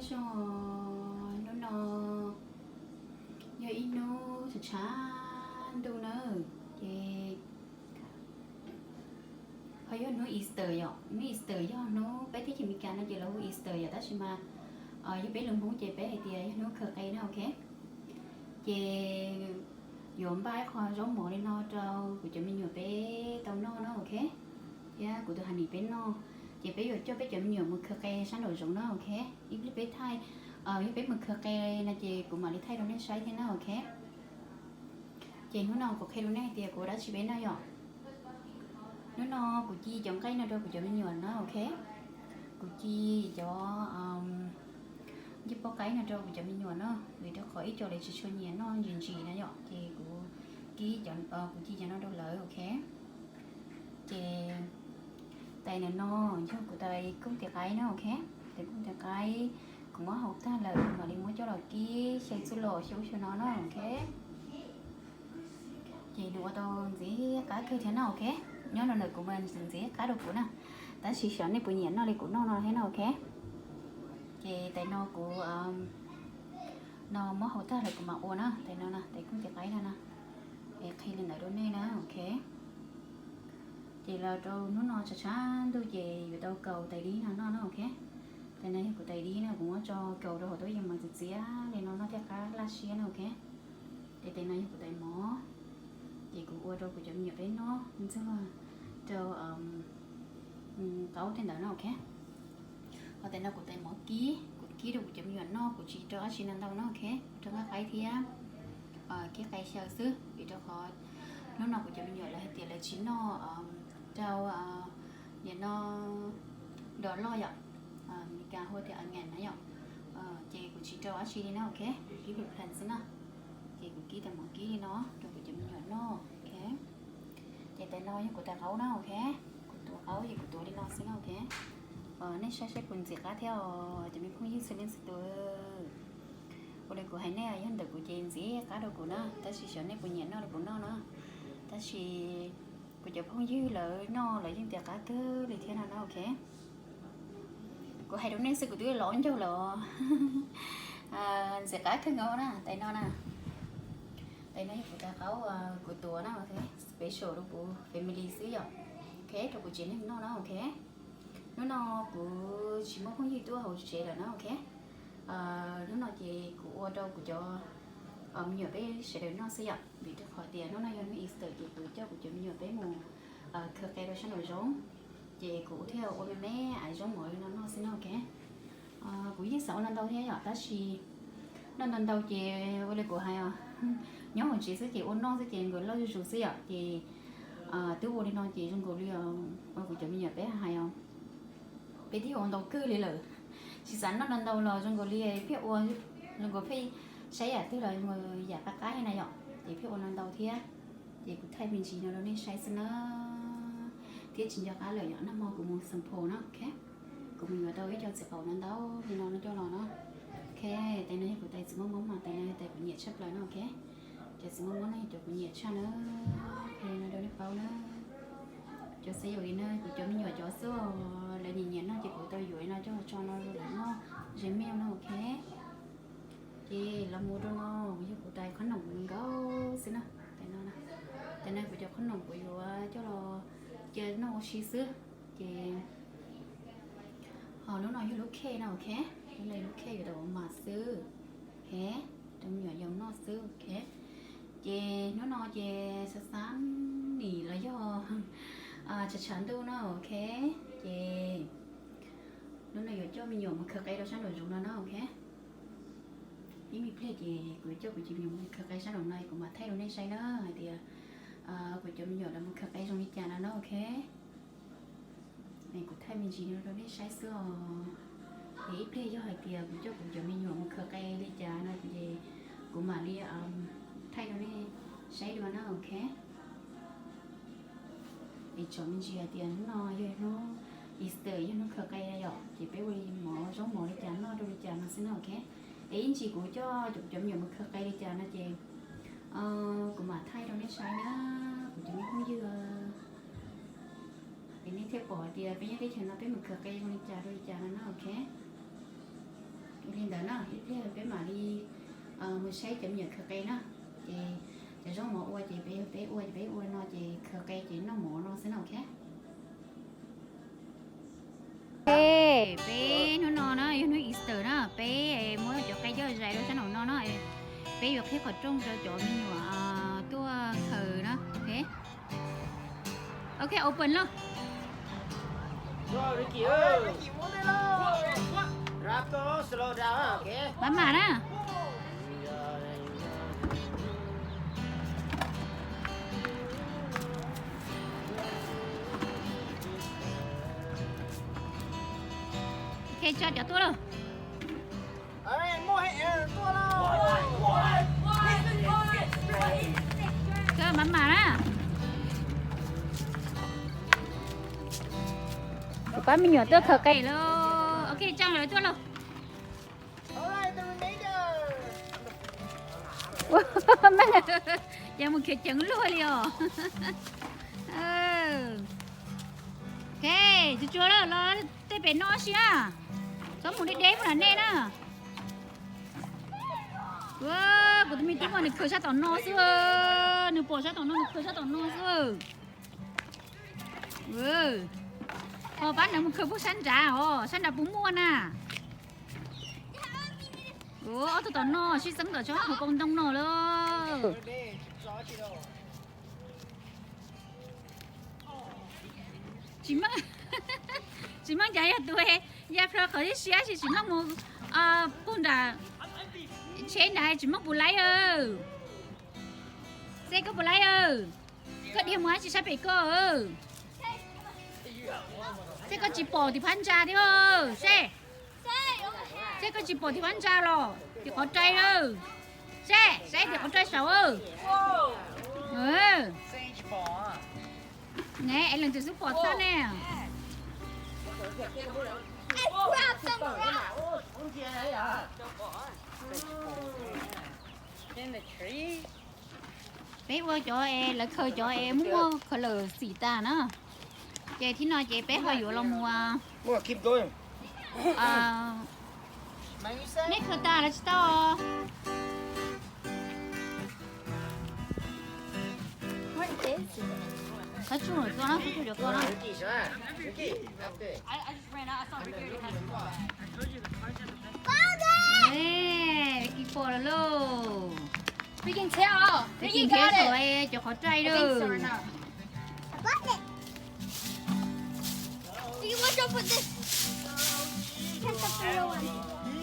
Zoo, hnub no yog ib hnub tshav tshav ntuj na, ces ho yog hnub Easter yom. Hnub Easter yog hnub peb teb chaws Amelikas no ces lawv hu Easter yom, tab sis mas yog peb lus Hmoob ces peb hais tias yog hnub khaws qe na, ok. Ces yuav npaj ib qho zaub mov li no rau kuv cov me nyuam peb tau noj na, ok, thiab kuv tus hais nis peb noj. Ces peb yuav coj peb cov me nyuam mus khaws qe sab nraum zoov na, ok. Ib pliag peb thaij, yog peb mus khaws qe no ces kuv mam li thaij rau nej saib thiab na, ok. Ces hnub no kuv qhia rau nej tias kuv ua dab tsi peb noj yom. Hnub no kuv ci cov nqaij no rau kuv cov me nyuam na, ok. Kuv ci cov ncej poj qaib no rau kuv cov me nyuam na, vim rau qhov ib co lawv tsis tshua nyiam noj ntsis ntsis na yom, ces kuv kib, kuv ci cov no rau lawv, ok. Ces tais ntawm no yog kuv tais kooj tis qaib na, ok. Tais kooj tis qaib, kuv muab hau tag lawm mam li muab coj los kib xyaw txuj lom xyaw ub xyaw no na, ok. Ces nws ua tau ntxiv qab kawg thiab na, ok. Nyob rau ntawm kuv mas ntxiv ntxiv qab rau kuv na, tab sis xyov nej puas nyiam noj li kuv noj no thiab na, ok. Ces tais no kuv no muab hau tag lawm kuv mam ua na, tais no na, tais kooj tis qaib no na. Es qhia li ntawd rau nej na, ok. Ces los rau hnub no tshav tshav ntuj ces yuav tau kaus tais dib no noj na, ok. Tais no yog kuv tais dib na, kuv muab tso kaus rau hauv tuab yees mas txiv txiav li no noj thiaj qab laj siab na, ok. Ces tais no yog kuv tais mov, ces kuv ua rau kuv cov me nyuam peb noj ntxuag rau qaub tej ntawd na, ok. Ho tais no kuv tais mov kib, kuv kib rau kuv cov me nyuam noj, kuv tsis rau dab tsi no ntau na, ok. Kuv rau nqaij qaib thiab kib qe xyaw xwb, vim rau qhov hnub no kuv cov me nyuam lawv hais tias lawv tsis noj rau, nim no dos loj yom, Amelikas hu tias onion na yom. Ces kuv tsis rau dab tsi li na, ok, kuv kib plas xwb na. Ces kuv kib tais mov kib li no rau kuv cov me nyuam noj, ok. Ces tais no yog kuv tais qaub na, ok. Kuv tuav qaub ces kuv tuav li no xwb na, ok. Nej saib saib puas ntxim qab thiab os cov me phooj ywg txhua leej txhua tus. Ua li kuv hais nej, yog ntawm kuv ces ntxim qab rau kuv na, tab sis xyov nej puas nyiam noj li kuv noj na. Tab sis kuv cov phooj ywg lawv noj lawv yeej tias qab kawg li thiab no na, ok. Kuv hais rau nej xwb kuv twb los ua ncaug lawm os. Ntxim qab kawg nkaus na, tais no na. Tais no yog kuv tais qaub, kuv tuav na, special rau kuv family xwb yom. Ok, rau kuv tsev neeg noj na, ok. Hnub no kuv tsis muaj phooj ywg tuaj hauv tsev lawm na, ok. Hnub no ces kuv ua rau kuv cov me nyuam peb sawv daws noj xwb yom, vim rau qhov tias hnub no yog hnub Easter ces kuv coj kuv cov me nyuam peb mus khaws qe rau sab nraum zoov, ces kuv thiaj ua me me zaub mov li no noj xwb na, ok. Kuv yeej xav ua ntau ntau thiab yom, tab sis noj ntau ntau ces ua li kuv hais os, nyob hauv tsev xwb ces ua noj xwb ces nkaus loj zuj zus xwb yom, ces twb ua li no ces zoo nkaus li kuv cov me nyuam peb hais os, peb twb ua ntau kawg li lawm, tsis xav noj ntau ntau los zoo nkaus li pheej ua, zoo nkaus pheej saib yam twg los yam qab qab na yom, ces pheej ua ntau ntau thiab. Ces kuv thaij me ntsis no rau nej saib xwb na, thiab tsis nco qab lawm yom, nag hmo kuv mus sample na, ok. Kuv mus yuav tau ib co txiv qaub ntau ntau li no no coj los no. Ok, tais no yog kuv tais txiv muaj mob mas tais no yog tais kuv nyiam tshaj plaws no, ok. Cov txiv muaj mob no yog cov kuv nyiam tshaj na, qhia no rau nej paub na. Cov xav yuav li no kuv cov me nyuam cov xwb, lawv nyiam nyiam no ces kuv tau yuav li no coj los tso no rau lawv noj, ze mej no, ok. Ces los mus rau no, yog kuv tais qhob noom nkaus xwb na, tais no, tais no kuv cov qhob noom kuv yuav coj los cia noj ua si xwb. Ces ho lub no yog lub cake no, ok, lub no yog lub cake yuav tau ua mas xwb, ok, rau me nyuam yaus noj xwb, ok. Ces hnub no ces xab xab nim los yog tshav tshav ntuj no, ok. Ces hnub no yuav coj me nyuam mus khaws qe rau sab nraum zoov no na, ok. Ib me pliag ces kuv coj kuv cov me nyuam mus khaws qe sab nraum no kuv mam thaij rau nej saib na hais tias kuv cov me nyuam lawv mus khaws qe zoo li cas no na, ok. Kuv thaij me ntsis no rau nej saib xwb os. Es ib pliag yog hais tias kuv coj kuv cov me nyuam mus khaws qe li cas no ces kuv mam li thaij rau nej saib dua na, ok. Es tsom me ntsis hais tias hnub no yog hnub Easter, yog hnub khaws qe yom, ces peb ua li mov zaub mov li cas noj rau li cas no xwb na, ok. Es ib ntsis kuv coj kuv cov me nyuam mus khaws qe li cas no ces kuv mam thaij rau nej saib na, kuv cov me phooj ywg. Es nej thiaj pom hais tias peb nyob teb chaws no peb mus khaws qe zoo li cas rau li cas no na, ok. Yog peb mam li mus saib cov me nyuam khaws qe na. Ces cov zaub mov ua ces peb, peb ua ces peb ua no ces khaws qe ces noj mov no xwb na, ok. Ok, peb hnub no na yog hnub Easter na, peb muab cov qe coj zais rau sab nraum no no, peb yuav qhib qhov rooj rau cov me nyuam tuaj khaws na, ok. Ok, open lauj. Maj mam na. Ok, tso cov tuaj lauj. Koj maj mam na. Kuv pab me nyuam tuaj khaws qe lauj. Ok, tso lawv tuaj lauj. Ces mus khiav ceev luaj li os. Ok, tsuag tsuag los tej pem no si na. Txhob mus deb deb mus nram nej na. Kuv tus me tub mas nws khaws sab tom no xwb, nws pom sab tom no nws khaws sab tom no xwb. Ho pab nws mus khaws puag sab nrad os, sab nrad puas muaj na. Ob tug tom no sib txeeb tom tsob hauv paus ntoo no lawm. Tsis meej, tsis meej cas yog tus ya plho qhov siab siab, tsis meej mus puag nram tsheb nrad, tsis meej puas laib. Seb koj puas laib, koj dhia mus dab tsi sab pem koj. Seb koj tsis pom tim phab ntsa thiab seb. Seb koj tsis pom tim phab ntsa los tim qhov rai lawm. Seb, saib tim qhov rai saud. Ne, es leej twg xub pom txhob ne. Peb ua cov es lawv khaws cov es muaj muaj khaws lawm xim tas na. Ces thib no ces peb ho yuav los mus, nej khaws tas lawv tsis tau. Qhov tsuj lawm ko no, qhov tsuj cov ko no. Kis pom lawm lauj. Kis nrhiav saum cov qhov rai lauj.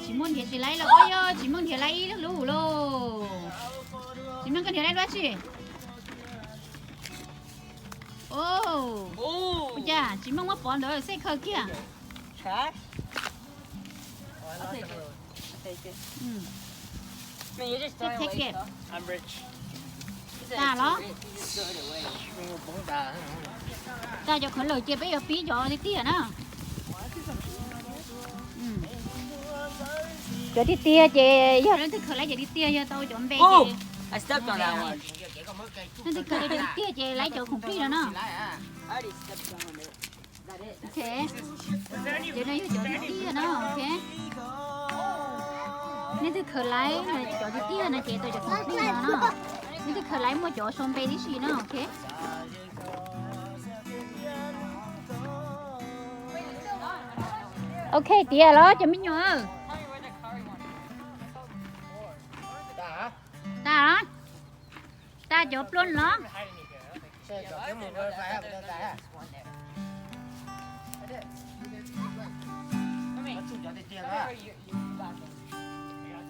Tsis muaj nrhiav tsis laib lauj, yog tsis muaj nrhiav laib ib lub lauj. Tsis muaj koj nrhiav laib dab tsi. Ua cas tsis muaj muab pov ntawd xej khaws kiag. Tas los. Tas cov khaws lawm ces peb yuav pib cov tiag tiag na. Cov tiag tiag ces yog leej twg khaws laib cov tiag tiag yog tau cov npe ces, leej twg khaws cov tiag tiag ces laib cov khoom plig no na. Ok, cov no yog cov tiag tiag na, ok. Leej twg khaws laib cov tiag tiag no ces tau cov khoom plig no na. Leej twg khaws laib muaj cov sau npe tib si na, ok. Ok, tiav los cov me nyuam. Tas, tas cov plua los.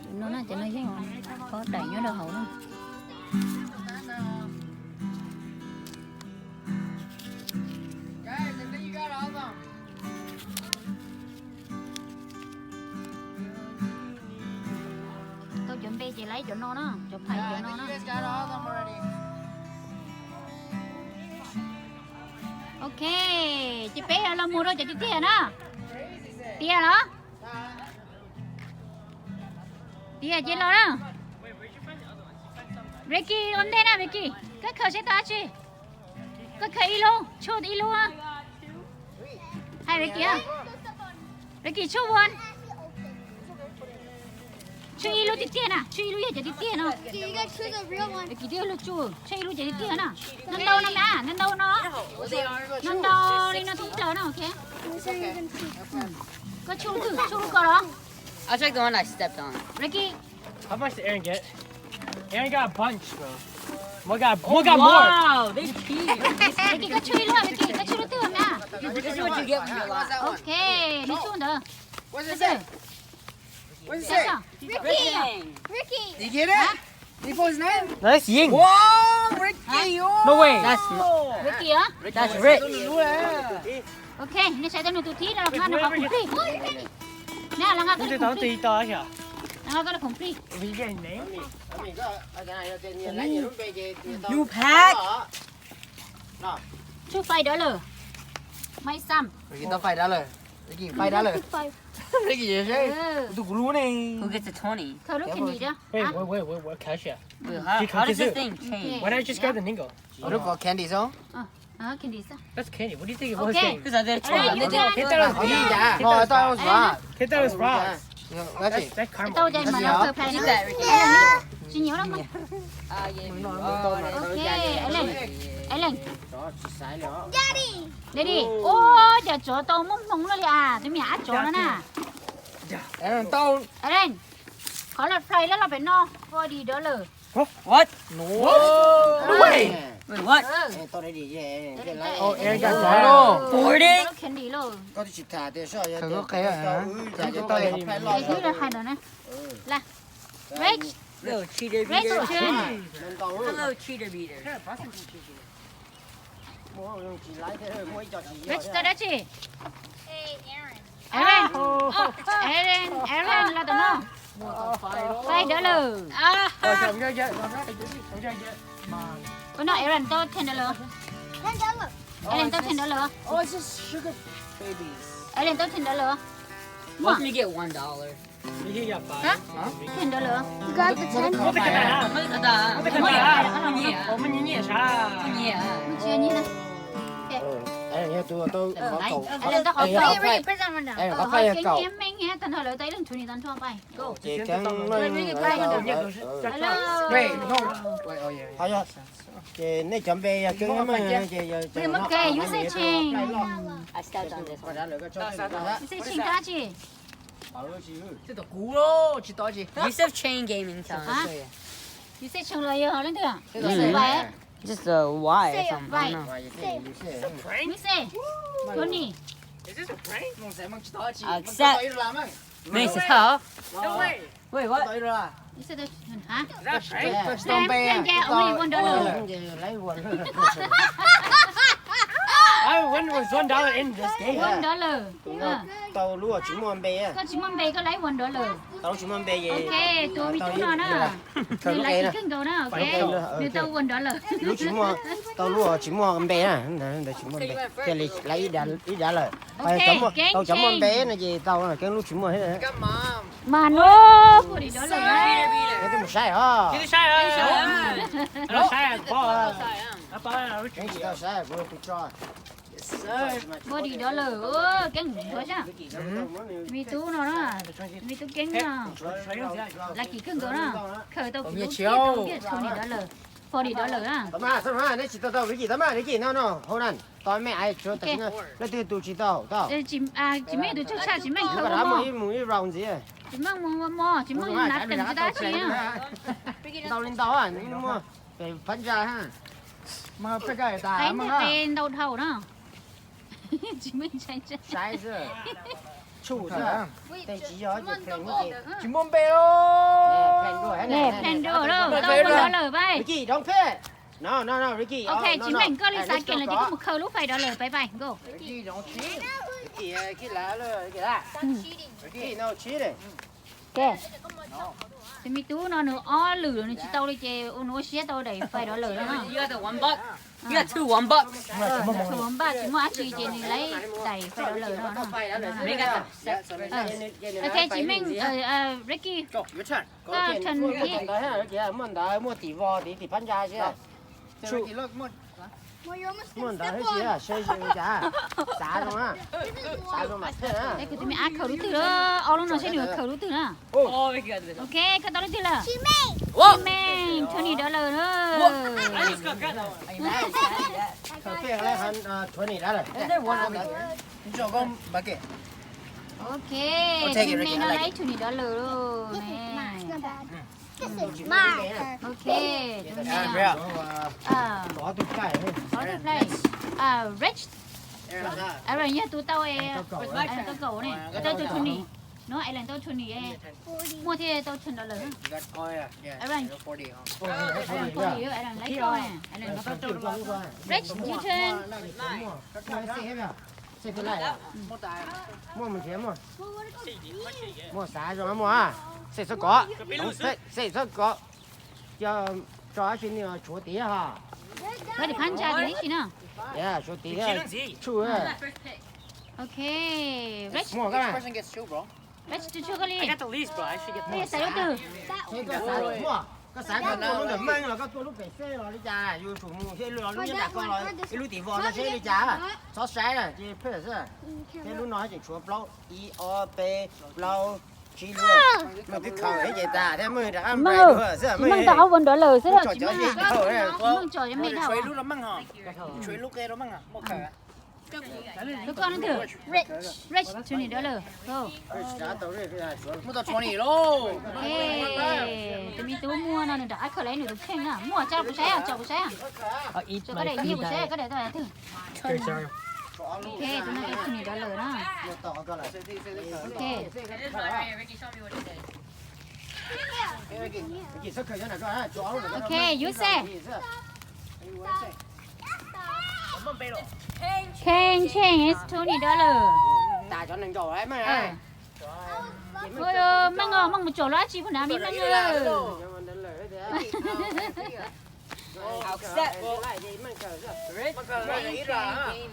Cov no na, cov no yog pob daim nyob rau hauv na. Tau cov npe ces laib cov no na, cov phais cov no na. Ok, ces peb los mus rau cov tiag tiag na. Tiav los? Tiav ces los na. Ricky ua ntej na Ricky, koj khaws seb tau dab tsi. Koj khaws ib lub, tshuaj ib lub. Hais Ricky, Ricky tshuaj one. Tshuav ib lub tiag tiag na, tshuav ib lub yog cov tiag tiag no. Kim twb luag tsuj, tshuav ib lub cov tiag tiag na. No ntau no mas, no ntau no. No ntau li no thoob plaws no, ok. Koj tshuav lub twg, tshuav lub ko los? I'll check the one I stepped on. Ricky. How much did Aaron get? Aaron got a bunch, bro. What got, what got more? Wow, they cheat. Ricky, koj tshuav ib lub, Ricky, koj tshuav lub twg mas? This is what you get when you lie. Ok, nws tshuav ntawd. What's it say? What's it say? Ricky. Ricky. You get it? Huh? You put his name? No, that's Ying. Whoa, Ricky. No way. That's Ricky, huh? That's Rick. Ok, nej saib tau nws tus thib no los nqa nws qhov complete. Nws los nqa koj li complete. Los nqa koj li complete. New pack. Tshuav five dollar. Maiv xam. Ricky tau five dollar. Ricky five dollar. Ricky seb, tus kuv lub ne. Who gets a twenty? Khaws lub candy da. Wait, wait, wait, wait, wait, cash. Wait, how, how does this thing change? Why not just grab the Ningo? Ua lub ko candy xwb. Candy xwb. That's candy. What do you think it was? Ok. Because I did a twenty. Hit that with fries. Hit that with fries. Hit that with fries. That's, that's caramel. Tau cai mas no khaws pais no. Tsis nyiam lawm mas. Ok, Alen. Alen. Daddy. Ua cas tsov tau muaj hmoo luaj li as, tus me nyuam ab tsov no na. Alen. Qhov loj fly loj loj pem no, forty dollar. What? No way. Wait, what? Forty? Candy los. Koj twb tsis tham tias soj yog tias tau wb cas yuav tau hais no na. Rach. Rach. Hello, cheater beater. Hello, cheater beater. Rach tau dab tsi? Aaron. Aaron, Aaron los tom no. Five dollar. Ua no Aaron tau ten dollar. Aaron tau ten dollar. Aaron tau ten dollar. Let me get one dollar. Ten dollar. You got the ten? Aaron tau qhov kaum. Aaron tau qhov kaum. Aaron qhov kaum. Keeb nyiam meej nyiam tag nrho lawv tau ib leeg twenty tag nrho pais. Ces keeb. Hello. Ces nej cov npe yog keeb. Ok, you say change. You say change dab tsi? Yusef Chain Gaming. Hah? Yusef Chain los yog leej twg? Yusef Vaiv. Just a Y or something, I don't know. Yusef. Tony. Accept. Mej tsis tau. Wait, what? Yusef tau, hah? Prank, prank, only one dollar. I win with one dollar in this game. One dollar. Tau lub tsis muaj npe. Koj tsis muaj npe koj laib one dollar. Tau lub tsis muaj npe. Ok, tus me tub no na. Nws laib kis kawg nkaus na, ok. Nws tau one dollar. Lub tsis muaj, tau lub tsis muaj npe na, ntawd tsis muaj npe. Thiaj li laib ib dollar. Tau cov muaj npe no ces tau, keeb lub tsis muaj. Mas no, forty dollar. Keeb twb mus saib os. Keeb tsis tau saib, kuv tso. Forty dollar, keeb nthuav xwb. Me tub no na, me tub keeb no, laib kis kawg nkaus na, khaws tau kuv lub thiab tau twenty dollar, forty dollar na. Neb tsis tau tau Ricky, tau mas Ricky no no, hold on, tau me ai, leej twg tus tsis tau tau. Tsis meej tus tshaj tshaj, tsis meej khaws mus mus ib round ntxiv. Tsis meej mus ua mov, tsis meej mus nav teem tsis tab tsi. Ntau li ntau, muaj peb phab ntsa ha. Qe ntau dhau na. Tsis meej ntshai ntshai. Tsis muaj npe os. Plan dua lawm, tau one dollar pais. Ok, tsis meej, koj li xav kev lawm ces koj mus khaws lub five dollar pais pais nkauj. Ces me tub no nws ob lwm nws tsis tau li ces nws ua siab tau daim five dollar no. Two one bucks, tsis muaj dab tsi ces nws laib daim five dollar no. Ok, tsis meej, Ricky, koj turn. Muaj ntawd, muaj tim vog tim tim phab ntsa xwb. Muaj ntawd thiab, seb li cas. Xav zoo na. Xav zoo mas thiaj na. Es kuv tus me ab khaws lub twg, ob lub no seb nws khaws lub twg na. Ok, khaws tau lub twg lawm? Meej, twenty dollar na. Khaws peb lawm, twenty dollar. Ok, tus me no laib twenty dollar lawm ne. Ok, tus me no. Fourth place. Rich. Aaron yog tus tau, tau kaum ne, tau twenty. No, Aaron tau twenty. Muaj thiaj tau twenty dollar. Aaron, Aaron forty, Aaron laib tau ne. Rich, your turn. Muaj mus nrhiav muaj. Muaj xav zoo muaj. Xej txhob kov. Xej txhob kov. Tso dab tsi ni tshuav tid ha. Koj tis phab ntsa tis tib si na. Tshuav tid thiab. Tshuj. Ok. Rich, muaj koj na. Rich, tus tshuav koj li. Koj xav lub twg? Koj xav koj tuaj lub ntawm meej los koj tuaj lub pem xej los li cas, yus tsum mus thiab lub nyob nram koj los ib lub tim vos no seb li cas. Txhob saib na, ces phem xwb. Thiab lub no tseem tshuav plaub, ib ob peb plaub tsib luaj. Meej twb khaws ces tas thiab, meej rov qab npaj dua xwb. Meej tau ob vuag dollar xwb, tsis meej cov me dhau. Rich, twenty dollar. Muaj tau twenty lauj. Tus me tub muaj no nws rov qab khaws los nws tus kheej na. Muaj tso kuv saib, tso kuv saib. Tso koj daim nyiaj kuv saib koj daim tau twg. Ok, tus no tau twenty dollar na. Ok. Ok, you say. Kheej, change is twenty dollar. Meej os, meej mus tsom lub dab tsi puag nrad me meej.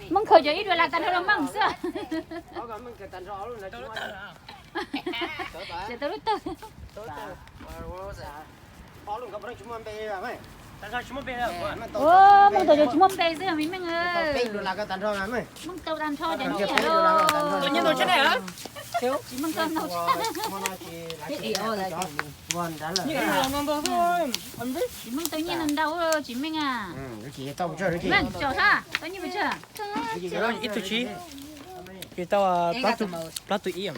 Meej khaws cov ib dollar tag nrho rau meej xwb. Tsis tau lub tawg. Meej tau cov tsis muaj npe xwb me meej. Meej tau tag nrho cov nyiaj. Tsis meej tau ntau tshaj. Tsis meej tau nyiaj ntau, tsis meej a. Meej tsom sab tau nyiaj pes tsawg? Ib tug tsib, ces tau plaub tug ib.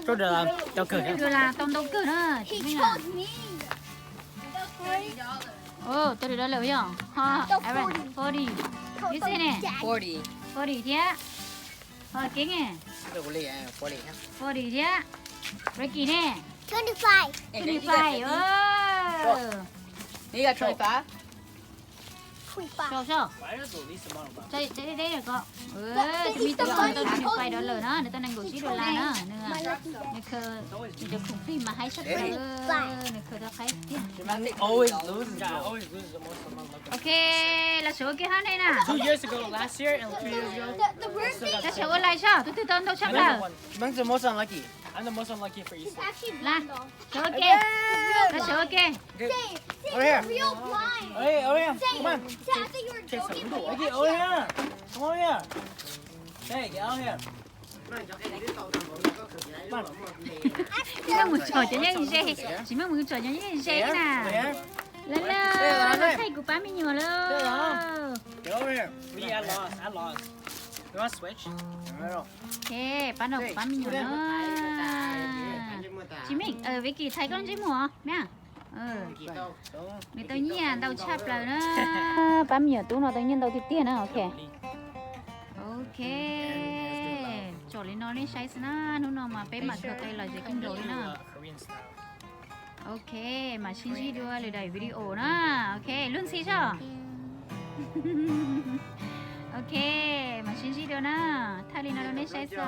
Rau dollar tau kawg, dollar tau ntau kawg na, tsis meej a. Tau dollar yog forty, ib txhij ne, forty thiab. Ho Keeb ne, forty thiab. Ricky ne, twenty five. Sau sau. Tus me tub tau twenty five dollar na, nws tau nees nkaum tsib dollar na. Nws khaws, nws cov khoom plig mas haib tshaj plaws, nws khaws tau haib tiag. Ok, los sawv ua ke hab nej na. Los sawv ua lais soj, tus twg tau ntau tshaj plaws. Los sawv ua ke, los sawv ua ke. Meej mus tsom cov nyiaj ze, tsis meej mus tsom cov nyiaj ze na. Lawv lawm, thaij kuv pab me nyuam lawm. Pab no kuv pab me nyuam na. Tsis meej, Vicky thaij koj ntsej muag me. Nws tau nyiaj ntau tshaj plaws na. Pab me nyuam tub no tau nyiaj ntau tiag tiag na. Ok, ok. Tsom li no nej saib xwb na, hnub no mas peb mam khaws qe los ze kawg nkaus li na. Ok, mam sib ntsib dua lwm daim video na. Ok, lub ntxhi soj. Ok, mam sib ntsib dua na. Thaij li no rau nej saib xwb.